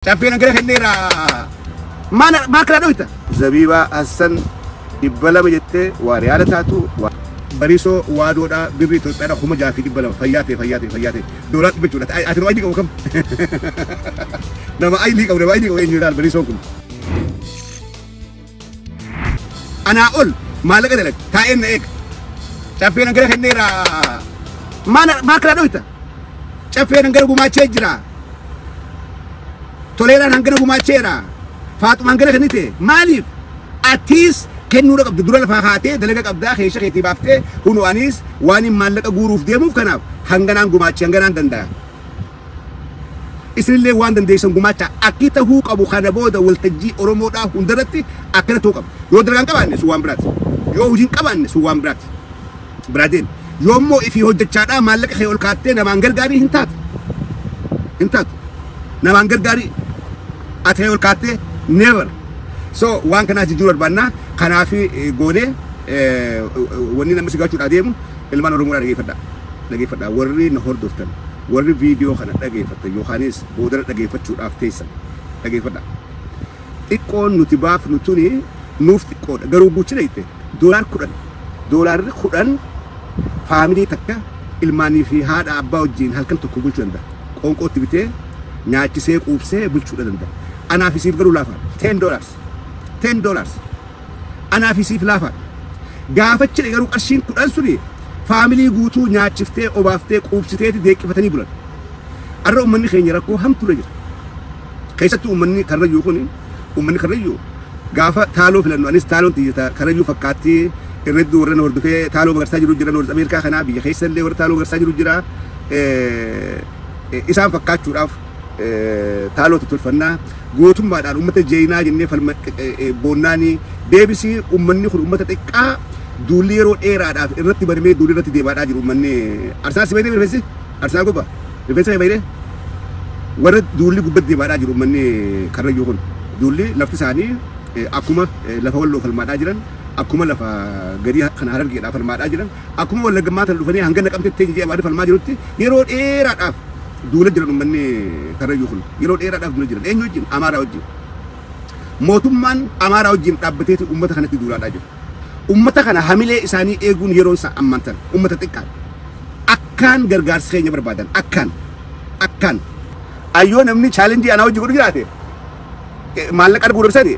Caffeen hangana kenneera. Maal kana dhohita? Zabiibaa Hassan 200 jettee waa riyaala taatu Bariisoo waadoodhaa birri Itoophiyaadhaa 6,200 fayyaa ta'e fayyaa ta'e fayyaa ta'e doolaar dhibba jechuudha. Ati nama ayilii qabu kam? Nama ayilii qabu nama ayilii qabu eenyu ilaal bariisoon kun. Anaa ol maallaqa dalag taa'een na eega. Caffeen hangana kenneera. Maal kana dhohita? Caffeen hangana gumaachee jira. Toleeraan hangana gumaacheera. Faaxumaan hangana kennite. Maaliif? Atiis kennuudha qabdu dura lafaa kaatee dalaga qabdaa keessa keetii baaftee hunu anis waan hin maallaqa guuruuf deemuuf kanaaf hanganaan gumaachee hanganaan danda'a. Isinillee waan dandeessan gumaacha akki tahuu qabu kana booda waltajjii Oromoodhaa hundarratti akkana ta'uu qaba. Yoo dalagaan qabaanne sun waan biraati. Yoo hojiin qabaanne sun waan biraati. Biraadeen. Yoo immoo ifii hojjechaadhaa maallaqa kee ol kaattee namaan gargaarii hin taatu. Hin taatu. Namaan gargaarii ati ol kaattee never. So waan kanaa jijjiiruu barbaannaa kanaaf goonee wanni namni si gaachuudhaa deemu ilmaan Oromoodhaa dhageeffadhaa. Dhageeffadhaa warri na hordoftan warri viidiyoo kana dhageeffattan yookaanis boodara dhageeffachuudhaaf teessan dhageeffadhaa. Xiqqoon nuti baafnu tuni nuuf xiqqoodha garuu guchina jette $10 doolaarri 10 faamilii takka ilmaanii fi haadha abbaa wajjin halkan tokko bulchuu danda'a. Qoonqootti bitee nyaachisee quubsee bulchuudha danda'a. Anaaf isiif garuu laafaadha. $10. $10. Anaaf isiif laafaadha. Gaafachi garuu qarshiin 10 suni faamilii guutuu nyaachiftee obaaftee quubsiteeti deeqqifatanii bulan. Arra uummanni keenya rakkoo hamtuudha jira. Keessattuu uummanni Karrayyuu kun uummanni Karrayyuu gaafa taaloo filannu anis taaloon tiyyata Karrayyuu fakkaattii irratti warra na hordofee taaloo magarsaa jiru jira Noorz Ameerikaa kanaa biyya keessa illee warra taaloo magarsaa jiru jira. Isaan fakkaachuudhaaf taaloo tolfannaa gootummaadhaan uummata jeenaa jennee falma boonnaanii deebisii uummanni kun uummata xiqqaa duulli yeroo dheeraadhaaf irratti banamee duulli irratti deemaadhaa jiru uummanni Arsenaal si baay'ee rifeensi Arsenaal gubbaa rifeensa baay'ee warra duulli gubbatti deemaadhaa jiru uummanni Karrayyuu kun duulli lafti isaanii akkuma lafa Walloo falmaadhaa jiran akkuma lafa gadii kana Harargeedhaa falmaadhaa jiran akkuma Wallaggammaa tan dhufanii hanga Naqamtetti ta'e jedhee falmaa jirutti yeroo dheeraadhaaf duula jiran uummanni Karrayyuu kun yeroo dheeraadhaaf duula jiran eenyu wajjin Amaaraa wajjin mootummaan Amaaraa wajjin dhaabbateeti uummata kanatti duulaadhaa jiru. Uummata kana hamilee isaanii eeguun yeroon isaa ammaan tana uummata xiqqaa akkaan gargaarsa keenya barbaadan akkaan akkaan ayyoo namni chaalenjii anaa hojii godhu jiraate maallaqa arguu dhabsani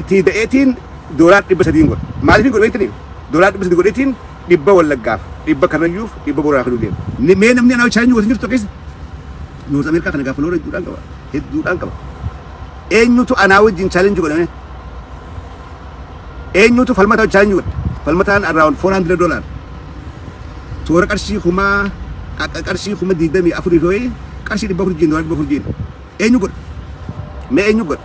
itti da'eetiin $300 godha maaliif godhu beektanii $300 godheetiin 100 Wallaggaaf 100 Karrayyuuf 100 Booranaa fiduu deema. Mee namni anaa chaalenjii godhu jirtu keessa Noorz Ameerikaa kana gaafa loora hedduudhaan qaba hedduudhaan qaba. Eenyutu anaa wajjin chaalenjii godhame? Eenyutu falmataa chaalenjii godhe? Falmataan around $400. Toora qarshii kuma qarshii 24,000 fi wayii qarshii 400 jeen $400 jeen. Eenyu godha? Mee eenyu godha?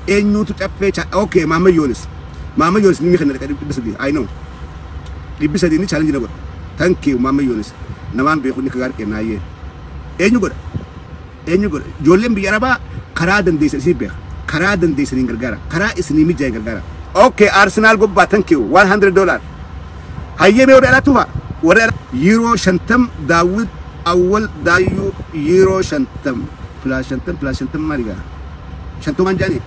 Eenyutu caffee okay Maamma Yoonis. Maamma Yoonis ni kenna 300. I know. 300 ni chaalenjii na godha. Thank you Maamma Yoonis. Namaan beeku ni kagaar kennaayyee. Eenyu godha? Eenyu godha? Ijoolleen biyya Arabaa karaa dandeessan isin beeka. Karaa dandeessaniin gargaara. Karaa isinii mijaa'e gargaara. Okay, Arsenal gubbaa thank you $100. Hayyee mee warra alaa tufa? Warra alaa Euro 50 Daawwit Awwal Daayyuu Euro 50 plus 50 plus 50 maali gaa? Shantumaan jedhanii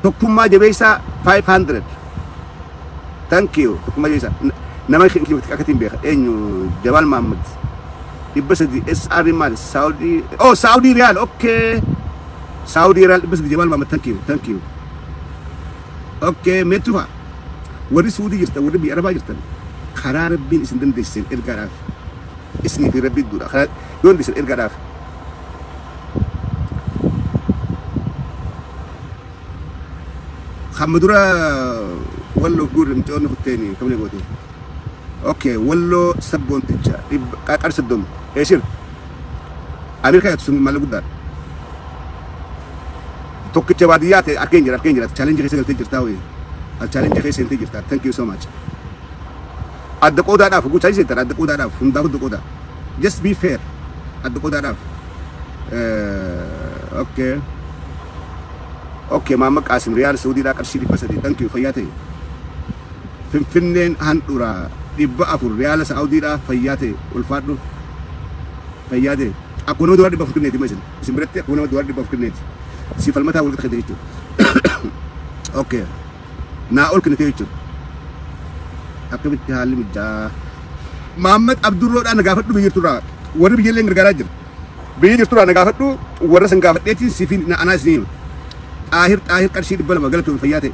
tokkummaa jabeessaa 500. Thank you tokkummaa jabeessaa. Nama akkatiin beeka eenyu Jamaal Mahammad 300 SR maali Saudi oh Saudi Riyaal okay Saudi Riyaal 300 Jamaal Mahammad thank you thank you. Okay mee tufa warri Suudii jirtan warri biyya Arabaa jirtan karaa Rabbiin isin dandeessisen ergaadhaaf isinii fi Rabbii duudha karaa yoo dandeessan ergaadhaaf. Hamma dura Walloof guurre mucoonni kutteeni kamne goote. Okay Walloo sabboonticha qarqar 30 eeshir Ameerikaa jettu sun maal guddaadha. Tokkicha baadiyyaa ta'e arkeen jira arkeen jira chaalenjii keessa galtee jirtaa wayii. Chaalenjii keessa seentee jirta. Thank you so much. Adda qoodaadhaaf gochaa jirtan adda qoodaadhaaf hundaaf adda qoodaa. Just be fair. Adda qoodaadhaaf. Okay. Okay Maamma Qaasim Riyaal Suudiidhaa qarshii 300. Thank you fayyaa ta'e. Finfinneen handhuraa 400 Riyaala Saawudiidhaa fayyaa ta'e ulfaadhu. Fayyaa ta'e. Akkuma nama $400 kenneeti isin. Isin biratti akkuma nama $400 kenneeti. Si falmataa wal qixa jechuudha. Okay. Naa ol kennite jechuudha. Akkamitti haalli mijaa. Mahammad Abdurroodhaan na gaafadhu biyya jirturraa. Warri biyya illee gargaaraa jira. Biyya jirturraa na gaafadhu warra san gaafadheetiin siifin na anaa isin hima. Xaahir Xaahir qarshii 200 galatoon fayyaa ta'e.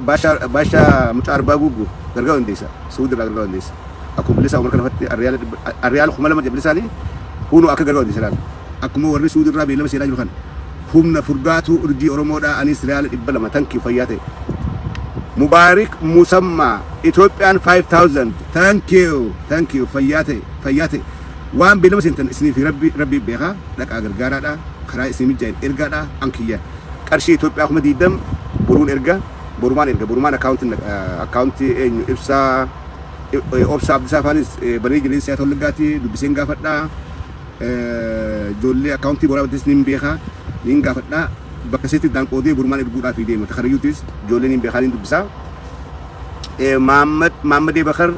Baashaa Baashaa mucaa arbaa guuggu gargaaruu dandeessa. Suudi irraa gargaaruu dandeessa. Akkuma bilisaa Umar kanafatti arriyaala arriyaala 2000 jedhe bilisaanii hunoo akka gargaaruu dandeessa laala. Akkuma warri Suudi irraa beellama seenaa jiru kana. Humna furdaatuu urjii Oromoodhaa anis riyaala 200 tankii fayyaa ta'e. Mubaarik Musammaa Itoophiyaan 5000, thank you, thank you, fayyaa ta'e, fayyaa ta'e. Waan beellama seentan isinii fi rabbi rabbi beekaa. Dhaqaa gargaaraadha, karaa isin mijaa'in ergaadha. An kiyya qarshii Itoophiyaa 20,000 boruun erga, borumaan erga, borumaan akkaawuntii eenyu ibsaa obsa Abdisaa faanis banee jireenya siyaasa Wallaggaati dubbiseen gaafadhaa. Ijoollee akkaawuntii boraa bantes nin beekaa, nin gaafadhaa. Bakka seetti daan qoodee borumaan erguudhaaf deema. Takarayyuutis ijoollee nin beekaa, nin dubbisaa. Mahammad Mahammadee Bakar,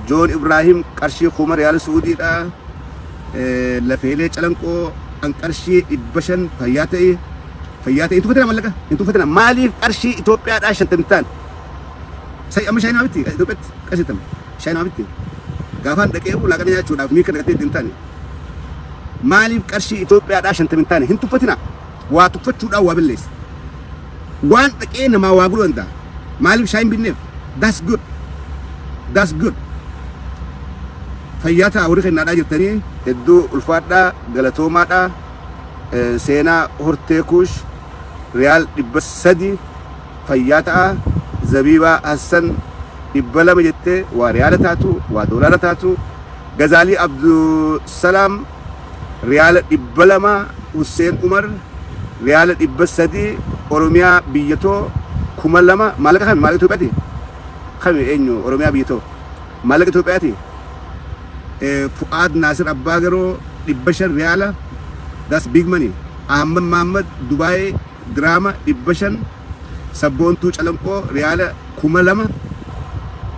Joon Ibrahim qarshii 1000 riyaala Suudiidha. Lafeelee Calanqoo an qarshii 500 fayyaa ta'e, fayyaa ta'e. Hin tuffatina, mallaqa hin tuffatina. Maaliif qarshii Itoophiyaadhaa 50 ta'an? Sai amma shaayii nama bitti Itoophiyaatti qarshii 50 shaayii nama bitti. Gaafaan dhaqee laaqana nyaachuudhaaf miika dhaqatee ittiin taane. Maaliif qarshii Itoophiyaadhaa 50 taane? Hin tuffatina. Waa tuffachuudhaan waa balleessa. Waan dhaqee namaa waa godhuu danda'a. Maaliif shaayiin binneef? That's good, that's good. Fayyaa ta'a. Warri kennaadhaa jirtanii hedduu ulfaadhaa, galatoomaadhaa. Seenaa hortee kuush riyaal 300 fayyaa ta'a. Zabiibaa Hassan 200 jettee, waa riyaala taatu, waa doolaara taatu. Gazaalii Abdusalaam riyaala 200. Husseen Umar riyaala 300. Oromiyaa biyyatoo 2000. Maallaqa kami? Maallaqa Itoophiyaati kami? Eenyu? Oromiyaa biyyatoo maallaqa Itoophiyaati. Fu'aad Naasir Abbaa Garoo 500 riyaala, that's big money. Ahmad Mahammad Dubaay diraama 500. Sabboontuu Calanqoo riyaala 2000.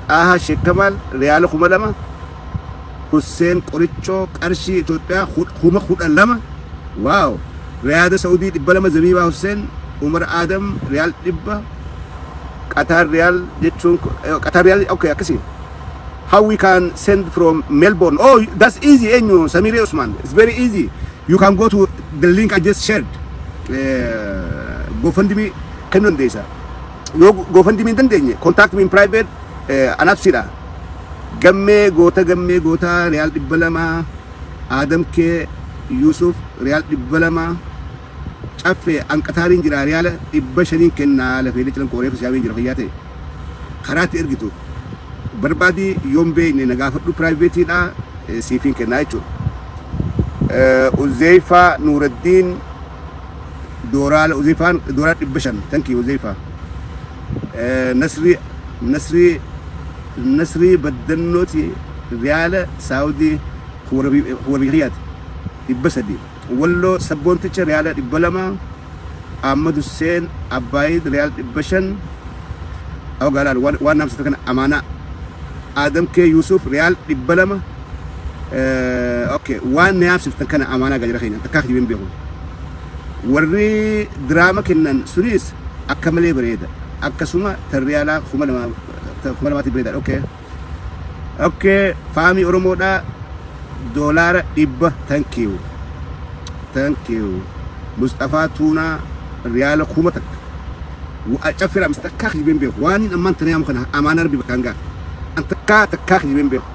Xaahaa Sheekamaal riyaala 2000. Husseen Qorichoo qarshii Itoophiyaa 12,000, wow. Riyaada Saudii 200. Zabiibaa Husseen. Umar Adam riyaal 100. Qatar riyaal jechuun Qatar riyaal, okay, akkasii. How we can send from Melbourne? Oh, that's easy. Eenyu? Samire Usman, it's very easy. You can go to the link I just shared. GoFundMe kennuu dandeessa. Yoo GoFundMe hin dandeenye, contact me in private, anaatu sidha. Gammee goota, gammee goota riyaal 200. Adam Kee Yusuf riyaal 200. Caffee an Qataariin jira, riyaala 500n kennaa. Lafeelee cilan qooreef siyaabeen jira, fayyaa ta'e. Karaatti ergitu barbaadii, yoon beekne na gaafadhu, privateiidha, siifiin kennaa jechuudha. Uzeefaa Nuuraddiin dooraala, Uzeefaan dooraala 500, thank you Uzeefaa. Nasrii Nasrii Nasrii Baddannooti riyaala Saawudii huwa biyyaati 300. Walloo Sabboonticha riyaala 200. Ahmad Hussein Abbaayid riyaal 500. Awgaalaal waan namsita kana amaanaa. Adam K Yusuf riyaal 200. Okay, waan na yaamsiftan kana amaanaa gajara keenya takkaa kijibeen beeku. Warri diraama kennan sunis akka malee bareeda. Akkasuma tan riyaalaa 2000tti bareeda. Okay, faamii Oromoodhaa doolaara 100, thank you, thank you. Mustafaa Tuunaa riyaala 1000. Caffeera mis takkaa kijibeen beeku. Waan hin ammaan tana yaamu kana amaanaa rabbi bakkaan ga'a. An takkaa takkaa kijibeen beeku.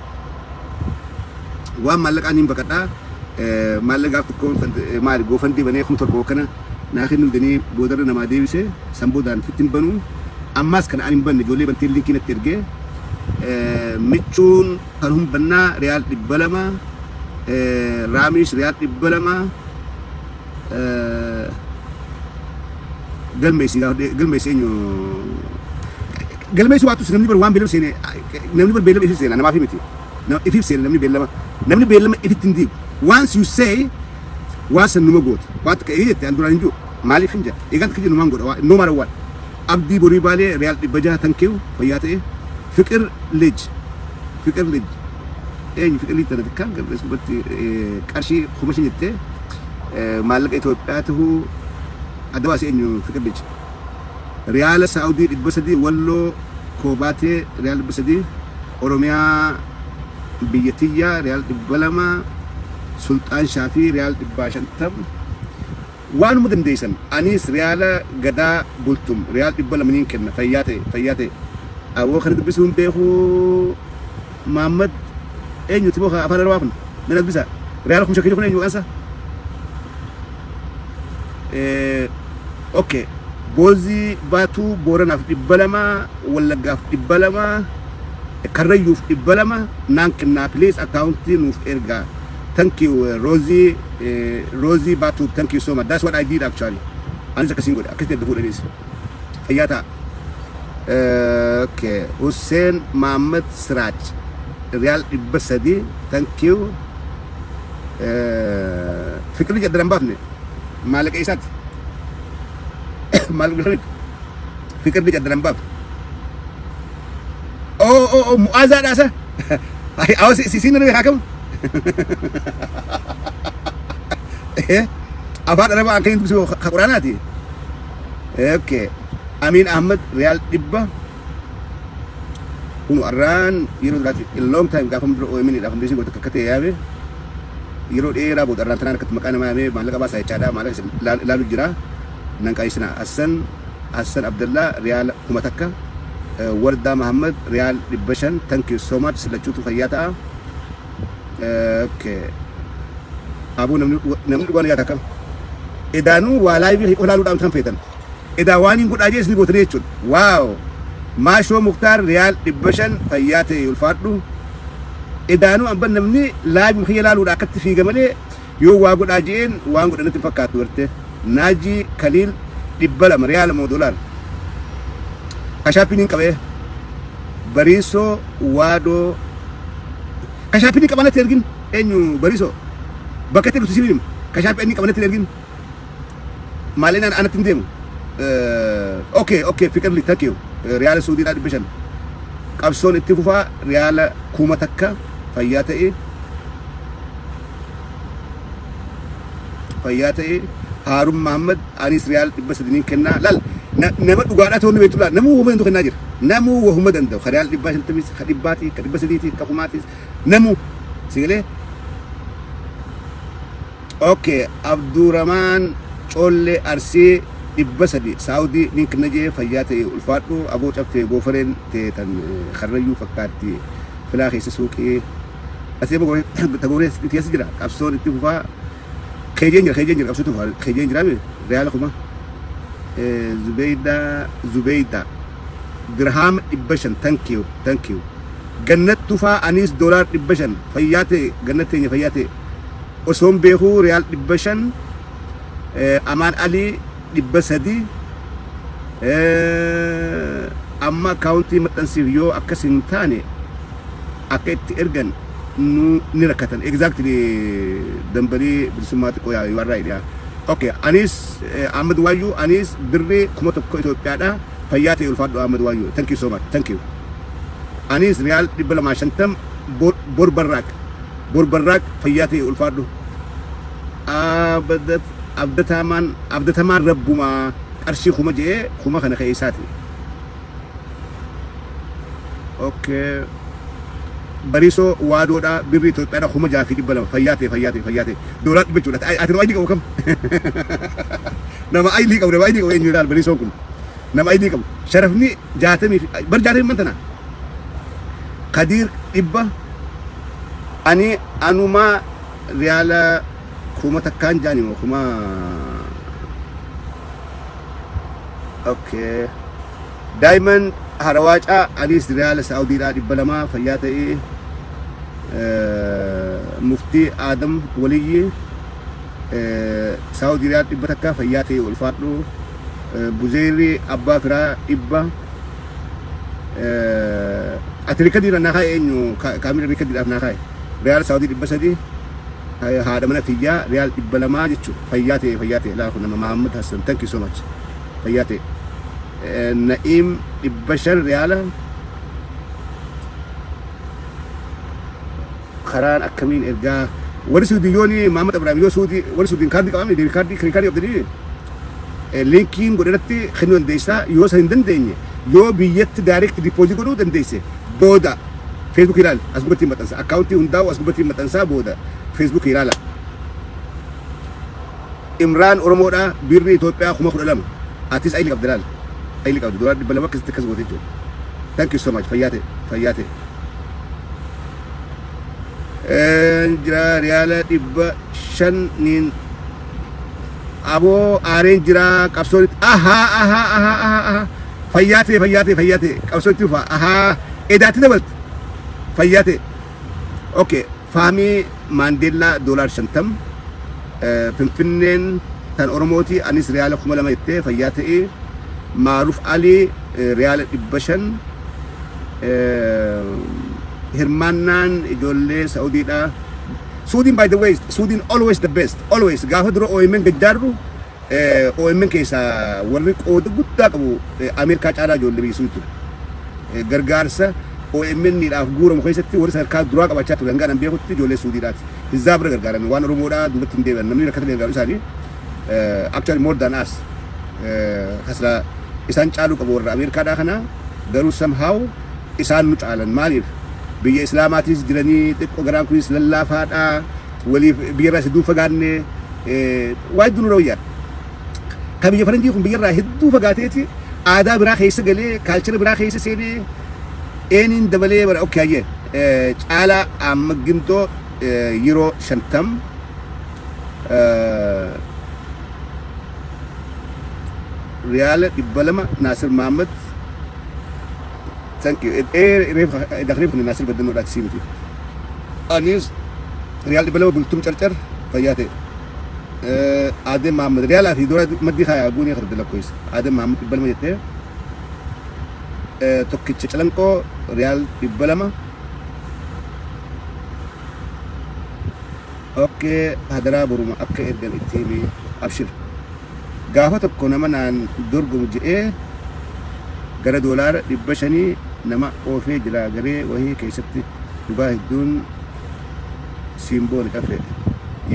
Waan maallaqaan hin baqadhaa. Maallaqa gaaf tokko maali GoFundMe banee 7,000 kana naa kennuu danii boodarra namaa deebise, san boodaan fitti hin banuu. Ammaas kana ani hin banne, ijoollee bantee linkii natti ergee. Michuun kan humbannaa riyaal 200. Raamish riyaal 200. Galmeessi, galmeessi. Eenyu galmeessi? Waatu namni bar waan beellama seene, namni bar beellama ifi seena, namaaf miti, ifiif seena. Namni beellama, namni beellama ifitti hin diigu. Once you say waan san numa goota. Waan takka eegi jette an duraan hin jiru maaliif hin jedha eegaan takka jennu maan godha, no matter what. Abdii Borii Baalee riyaal 600, thank you, fayyaa ta'e. Fiqir Lij, Fiqir Lij. Eenyu fiqilii tana xiqqaan garbees dubbatti qarshii 5,000 jettee maallaqa Itoophiyaa tahuu adda baasee eenyu fiqilichi. Riyaala Saa'udii 300, Walloo Koobaatee riyaala 300, Oromiyaa biyya tiyyaa riyaala 200, Sulxaan Shaafii riyaala 150. Waanuma dandeessan anis riyaala Gadaa Bultum riyaala 200 niin kenna. Fayyaa ta'e, fayyaa ta'e. Aboo kana dubbisuun beeku. Maammad eenyuti moo afaan arabaa kun nan dubbisa. Riyaala 5,000 kun eenyu maqaan isaa? Okay. Boozii Baatuu Booranaaf 200, Wallaggaaf 200, Karrayyuuf 200 naan kennaa, please akkaawuntii nuuf ergaa. Thank you, Rosie, Rosie Baatuu, thank you so much. That's what I did actually. Anis akkasiin godhe, akkasitti erga fuudhaniis. Fayyaa ta'a. Okay. Hussein Mahammad Siraaj riyaal 300, thank you. Fiqirri jedhan baafne maallaqa isaati. Maallaqa fiqirri jedhan baafne. Oh oh oh, Mu'aazaadha isa. Awa si si nama haakam. Afaan Arabaa kan dubbisu ka Quraanaati. Okay. Amin Ahmad riyaal 100. Kun arraan yeroo duraati in long time gaafa dura OMN dha foundation goota akka ta'e yaame yeroo dheeraa booda arraan tanaan akkatti maqaa namaa yaamee maallaqa baasaa jechaadha, maallaqa ilaalu jira. Nan qaayisina. Hassan Hassan Abdallah riyaala 1000, Wardaa Mahammad riyaal 500, thank you so much, silachuutu fayyaa ta'a. Okay. Aboo namni dhugaan yaata akkam. Edaanuu waa live qofa ilaaluudhaan kan feetan. Edaa waan hin godhaa jees ni gootanii jechuudha. Wow. Maashoo Muktaar riyaal 500, fayyaa ta'e, ulfaadhu. Edaanuu abban namni live kiyya ilaaluudha akkatti fiiga malee yoo waa godhaa jeen waan godhanatti hin fakkaattu garte. Naajii Kaliil 200, riyaala moo doolaara? Kashaappiin hin qabee. Bariisoo Waadoo kashaappiin hin qabanatti ergin, eenyu Bariisoo bakka itti ergitu siif himu, kashaappii inni qabanatti ergin maaliin anatti hin deemu. Okay, Fiqirli, thank you. Riyaala Suudiidhaa 500. Qabsoon itti fufaa riyaala 1000, fayyaa ta'e, fayyaa ta'e. Haarun Mahammad anis riyaal 300 kennaa. Laal, nama dhugaadhaa ta'uu ni beektu. Laal, namuu wahuma danda'u kennaa jira. Namuu wahuma danda'u ka riyaal 150s, ka 100ti, ka 300ti, ka 1000tis, namuu sigalee. Okay, Abdurrahman Coollee Arsii 300 Saawudii nin kenna jee, fayyaa ta'e, ulfaadhu. Aboo caffee goofareen teetan Karrayyuu fakkaatti filaa keessa suuqii asii tagooree keessa jira. Qabsoon itti fufaa keejeen jira, keejeen jira, qabsoon itti fufaa keejeen jira. Riyaala 1000, Zubeyda Zubeyda dirhaama 500, thank you, thank you. Gannat Tufaa anis doolaar 500, fayyaa ta'e. Gannat teenya, fayyaa ta'e. Osoon beekuu riyaal 500, Amaan Alii 300. Amma akkaawuntii maxxansiif, yoo akkas hin taane akka itti ergan nu ni rakkatan. Exactly, dambalii bilisummaa xiqqoo yaa, you are right, yaa. Okay, anis Ahmad Waayyuu anis birrii 1000 Itoophiyaadha, fayyaa ta'e, ulfaadhu. Ahmad Waayyuu, thank you so much, thank you. Anis riyaal 250, bor barraaq, bor barraaq, fayyaa ta'e, ulfaadhu. Abdatamaan abdatamaan rabbumaa qarshii 1000 jedhee, 1000 kana keessaati. Okay. Bariisoo Waadoodha birrii Itoophiyaadha 6200, fayyaa ta'e, fayyaa ta'e, fayyaa ta'e. Doolaar 100 jechuudha. Ati nama ayilii qabu kam? Nama ayilii qabu, nama ayilii qabu eenyu ilaal Bariisoon kun. Nama ayilii qabu. Sharafni 60 fi bar 60 mantana. Kadiir 100, ani anumaa riyaala 1000n jaani moo kuma. Okay. Diamond Harawaacaa anis riyaala Saawudiidhaa 200, fayyaa ta'ee. Muftii Adam Waliyyi Saawudii riyaal 100, fayyaa ta'e, ulfaadhu. Buzeerri Abbaa Firaa 100. Ati rikadiidhaan naa kaa'e, eenyu kaamila rikadiidhaaf naa kaa'e? Riyaala Saawudii 300, haadha mana kiyyaa riyaal 200 jechuudha. Fayyaa ta'e, fayyaa ta'e. Laa kun nama Mahammad Hassan, thank you so much, fayyaa ta'e. Na'iim 500 riyaala. Karaan akkamiin ergaa warri Suudiyyooni Maamad Ibrahim yoo Suudii warri Suudiin kaardii qabamne deebi kaardii kaardii qabdanii linkiin godhe irratti kennuu dandeessaa. Yoo san hin dandeenye, yoo biyyatti direct deposit godhuu dandeesse, booda Facebook ilaali. As gubbatti maxxansa, akkaawuntii hundaa'u as gubbatti maxxansaa, booda Facebook ilaala. Imraan Oromoodha, birri Itoophiyaa 12,000. Atis ayili qabdi, laal, ayili qabdi, doolaara 200 akkasitti akkas goote jechuudha. Thank you so much. Fayyaa ta'e, fayyaa ta'e. Jira riyaala 500niin aboo aareen jira. Qabsoon, ahaa ahaa ahaa ahaa ahaa, fayyaa ta'e, fayyaa ta'e, fayyaa ta'e. Qabsoon itti fufa. Ahaa, edaatti dabalte, fayyaa ta'e. Okay, faamii Maandeellaa doolaar 50. Finfinneen tan Oromooti, anis riyaala 2000 jettee, fayyaa ta'e. Maaruf Alii riyaala 500. Hirmaannaan ijoollee Saudiidha. Suudiin, by the way, Suudiin always the best, always. Gaafa dura OMN gajjaarru, OMN keessaa warri qooda guddaa qabu Ameerikaa caalaa ijoollee biyya Suudii ture. Gargaarsa OMN dhaaf guuramu keessatti warri sadarkaa duraa qabachaa ture hanga anan beekutti ijoollee Suudiidhaati. Hizaa bira gargaaran, waan Oromoodhaa duubatti hin deebi'an, namni rakkata gargaaru isaanii actually more than us. Kasra isaan caaluu qabu warra Ameerikaadhaa kana, garuu somehow isaan nu caalan. Maaliif? Biyya Islaamaatis jiranii xiqqoo garaan kunis lallaafaadha, waliif biyyarraa hedduu fagaanne, waa hedduu nurra wayyaadha. Ka biyya faranjii kun biyyarraa hedduu fagaateeti aadaa biraa keessa galee, culture biraa keessa seenee eeniin dabalee bara. Okay, hayyee, caalaa amma gimtoo yeroo 50 riyaala 200. Naasir Mahammad, thank you. Reef dakreef kun Naasir Baddannoodhaati sii miti. Anis riyaal 200. Bultum Carcar, fayyaa ta'e. Aadee Mahammad riyaalaa fi dora maddii kaayaa guunii kana lakkoofsa. Aadee Mahammad 200 jettee. Tokkicha Calanqoo riyaal 200. Okay, hadaraa boruma akka ergan itti himi, abshir. Gaafa tokko nama naan dorgomu jedhee gara doolaara 500 nama oofee jira garee wahii keessatti. Dhugaa hedduun siimbooni caffee.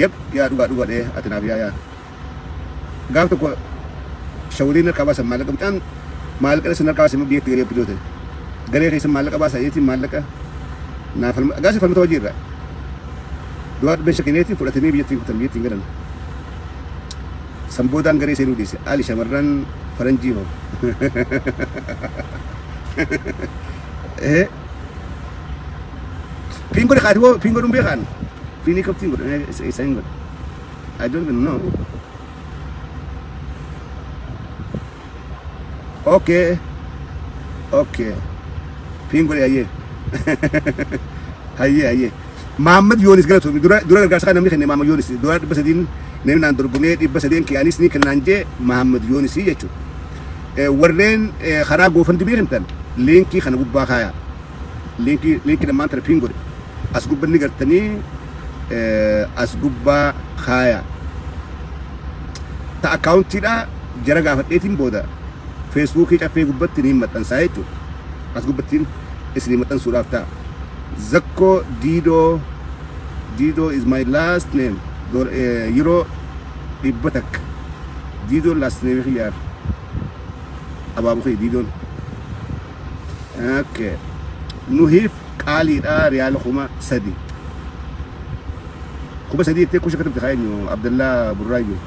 Yep, yaa dhugaa dhugaa dhee ati naaf yaa yaa. Gaafa tokko shawudiin harkaa baasan maallaqa, mucaan maallaqa sun harkaa baasan biyyatti garee oppidoo ta'e. Garee keessa maallaqa baasan jechuun maallaqa naa falma gaasi falmata hojii irraa. Du'aa dhibbeen shakineeti fudhatanii biyyattiin kutan, biyyattiin galan. San boodaan garee seenuu dhiise. Ali shamarran faranjii hoo. Pin godhe kaati hoo, pin godhuun beekaan. Pinii qabtiin godhe isa hin godhe. I don't even know. Okay. Okay. Pin godhe, hayyee. Hayyee, hayyee. Mahammad Yoonis galatoomi. Dura dura gargaarsa kan namni kenne Mahammad Yoonis dura 300n namni naan dorgomee 300n kiyaanis ni kennaan jee Mahammad Yoonis jechuudha. Warreen karaa GoFundMe kentan liinkii kana gubbaa kaayaa. Liinkii lamaan tana pin godhe. As gubbanni gartanii as gubbaa kaayaa. Ta akkaawuntiidha jara gaafadheetiin booda Feesbuukii caffee gubbatti ni maxxansaa jechuudha. As gubbattiin isinii maxxansuudhaaf ta'a. Zakkoo Diidoo, Diidoo is my last name. Yeroo 100 Diidoon last name kiyyaar. Abaaboo kiyya Diidoon. Okay. Nuhiif qaaliidha riyaala 3000. 3000 jettee kusha katabte kaa eenyu? Abdallaa Burraayyuu.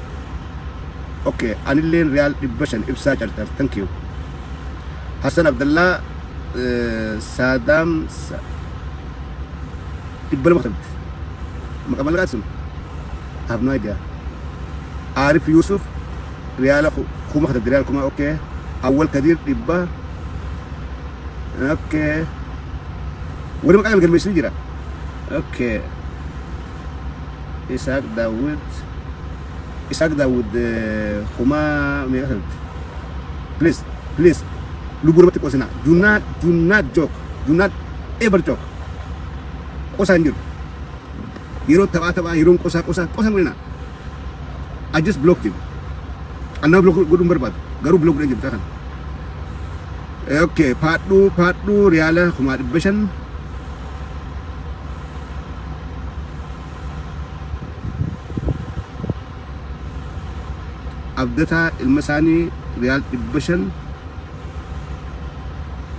Okay, anilleen riyaal 500. Ibsaa Carcar, thank you. Hassan Abdallaa Saadaam 200 katabte. Maqaa mallaqaati sun? I have no idea. Arif Yusuf riyaala 1000 katabte, riyaal 1000, okay. Awwal Kadir 100. Okay. Warri maqaa galmeessanii jira. Okay. Isaaq Daawud. Isaaq Daawud kuma meeqa katabte? Please, please. Lubbuu namatti qosinaa. Do not, do not joke. Do not ever joke. Qosaan jiru. Yeroo taphaa taphaa, yeroon qosaa qosaa, qosaa godhina. I just blocked him. Annaa block godhuun barbaadu. Garuu block godhee jirta kana. Okay, paadhuu paadhuu riyaala 500,000. Abdataa ilma isaanii riyaal 500.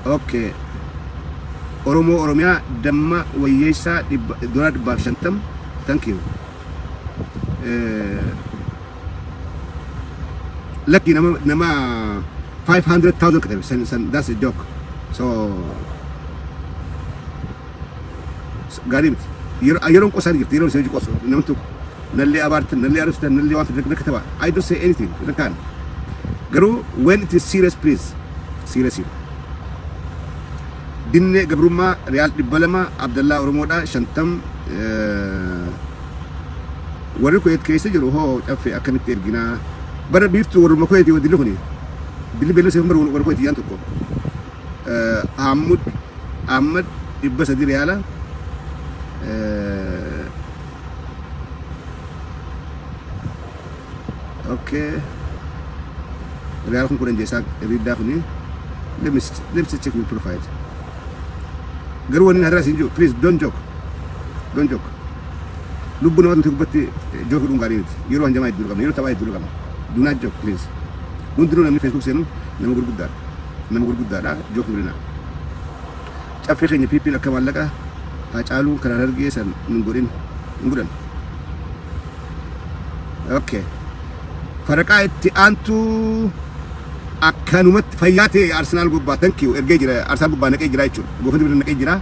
Okay. Oromoo Oromiyaa damma wayyeessaa $150. Thank you. Lakki nama 500,000 katabe san, that's a joke. So gaarii miti. Yeroon qosaan jirti, yeroon isin qosu namni tokko nallee abaartan, nallee ariftan, nallee waan fedhan kataba. I don't say anything rakkaan. Garuu when it is serious, please, serious. Dinne gabrummaa riyaal 200, Abdallaa Oromoodha 50. Warri Kuweet keessa jiru hoo caffee akkamitti erginaa? Bara biiftuu warruma Kuweetii dilli kuni dilli beellama seefan bara warra Kuweetii yaan tokko. Ahmud Ahmad 300 riyaala. Okay. Riyaal kun 10 jeesaa riiddaa kuni. Let me check your profile. Garuu wanni hadaraa isin jiru, please don't joke. Don't joke. Lubbuu namaa nuti gubbatti joke dhuun gaarii miti. Yeroo hanjamaa hedduu qabna, yeroo taphaa hedduu qabna. Do not joke, please. Hundinuu namni Facebook seenu nama gurguddaadha. Nama gurguddaadha. Joke godhina. Caffee keenya PP'n akka maallaqa Haacaaluu karaa argee san hin godhin, hin godhan. Okay. Faraqaa itti aantu akkanumatti fayyaa ta'e Arsenaal gubbaa, thank you, ergee jira. Arsenaal gubbaa naqee jira jechuudha. Goofni bira naqee jira.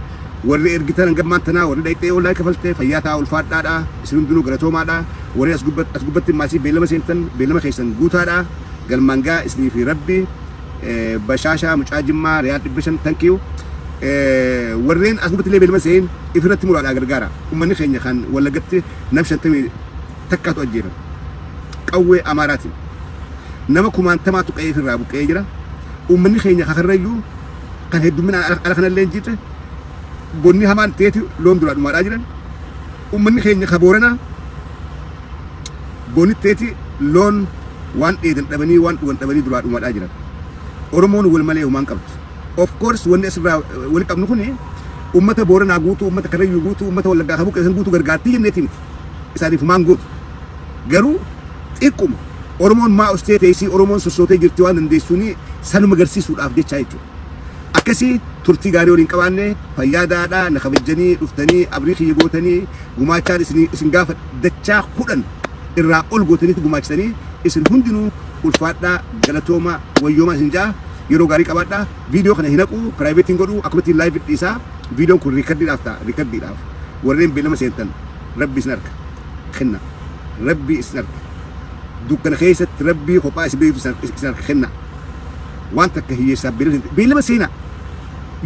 Warri ergitan hangammaan tanaa, warri dhaqxee ollaa kafaltee fayyaa ta'a, ulfaadhaadha. Isin hundinuu galatoomaadha. Warri as gubbatti maasii beellama seentan, beellama keessan guutaadha. Galmaan gaa isinii fi Rabbi. Bashaashaa mucaa Jimmaa riyaal 500, thank you. Warreen as gubbatti illee beellama seen ifirratti muraadhaa gargaara. Uummanni keenya kan Wallagatti nam 51tu ajjeefame. Qawwee Amaaraatiin. Nama kumaantamaatu qe'ee ofirraa buqqa'ee jira. Uummanni keenya kakarrayyuu kan heddumminaan ala kanallee hin jirre bonni hamaan ta'eeti loon duraa dhumaadhaa jiran. Uummanni keenya ka Booranaa bonni ta'eeti loon waan dheedan dhabanii, waan dhugan dhabanii duraa dhumaadhaa jiran. Oromoon wal malee humaan qabdu. Of course wanni asirraa wali qabnu kuni uummata Booranaa guutuu, uummata Karrayyuu guutuu, uummata Wallaggaa kan buqqee guutuu gargaartii jenneeti miti. Isaaniif humaan guutu. Garuu xiqquma Oromoon maa ustee teessii Oromoon sossootee jirti waan dandeessuuni sanuma agarsiisuudhaaf jecha jechuudha. Akkasii turtii gaarii waliin qabaanne, fayyaadaadha. Na kabajjanii dhuftanii abrii kiyya gootanii gumaachaan isin gaafa dachaa 10 irraa ol gootaniitu gumaachisanii, isin hundinuu ulfaadhaa, galatooma, wayyoomaa isin ja'a. Yeroo gaarii qabaadhaa. Viidiyoo kana hin haqu, privateiin godhu, akkumatti live dhiisaa. Viidiyoon kun recordiidhaaf ta'a, recordiidhaaf. Warreen beellama seentan, Rabbi isin harka kenna, Rabbi isin harka. Dukkana keessatti Rabbii kophaa isin beektu isin harka kenna. Waan takka hiyyeessaaf beellama seenaa.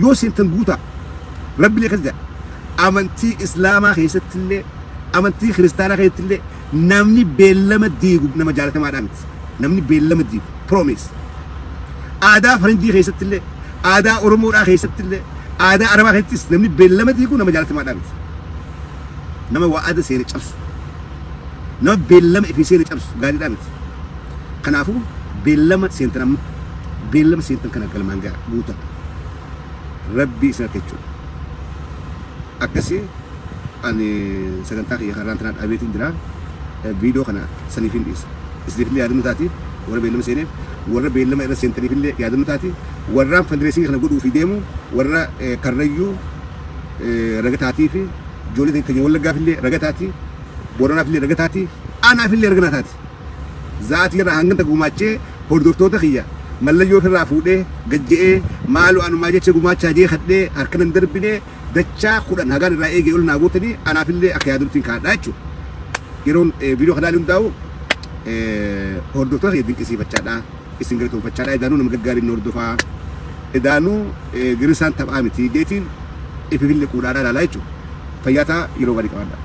Yoo seentan guutaa. Rabbi illee akkas jedha. Amantii Islaamaa keessatti illee, amantii Kiristaanaa keessatti illee namni beellama diigu nama jaalatamaadhaa miti. Namni beellama diigu, promise. Aadaa faranjii keessatti illee, aadaa Oromoodhaa keessatti illee, aadaa Arabaa keessattis namni beellama diigu nama jaalatamaadhaa miti. Nama wa'aada seene cabsu. Nama beellama ifii seene cabsu gaariidhaa miti. Kanaafuu beellama seentan amma beellama seentan kana galmaan ga'a, guutaa. Rabbi isin harka jechuudha. Akkasii ani sagantaa kiyya karaan tanaa dhaabeetiin jira. Viidiyoo kana saniif hin dhiisa. Isiniif illee yaadannoo taati. Warra beellama seeneef, warra beellama irra seentaniif illee yaadannoo taati. Warraan fundraisingii kana godhuu fi deemu, warra Karrayyuu ragataatii fi ijoollee keenya Wallaggaaf illee ragataati. Booranaaf illee ragataati. Anaaf illee raganaa taati. Zaatii irraa hangam takka gumaachee hordoftoota kiyya mallayyoo ofirraa fuudhee gajje'ee maaloo anumaa jecha gumaachaa jee kadhee harka nan darbinee dachaa 10 hagaan irraa eegee ol naa gootanii anaafillee akka yaaduttiin kaadhaa jechuudha. Yeroon viidiyoo kanaa hundaa'u hordoftoota kiyya dinqisiifachaadha. Isin galatoonfachaadha. Edaanuu nama gaggaariin nu hordofaa. Edaanuu girisaan taphaa miti jeetiin ififillee quudhaadhaa ilaalaa jechuudha. Fayyaa ta'a, yeroo gaarii qabaadha.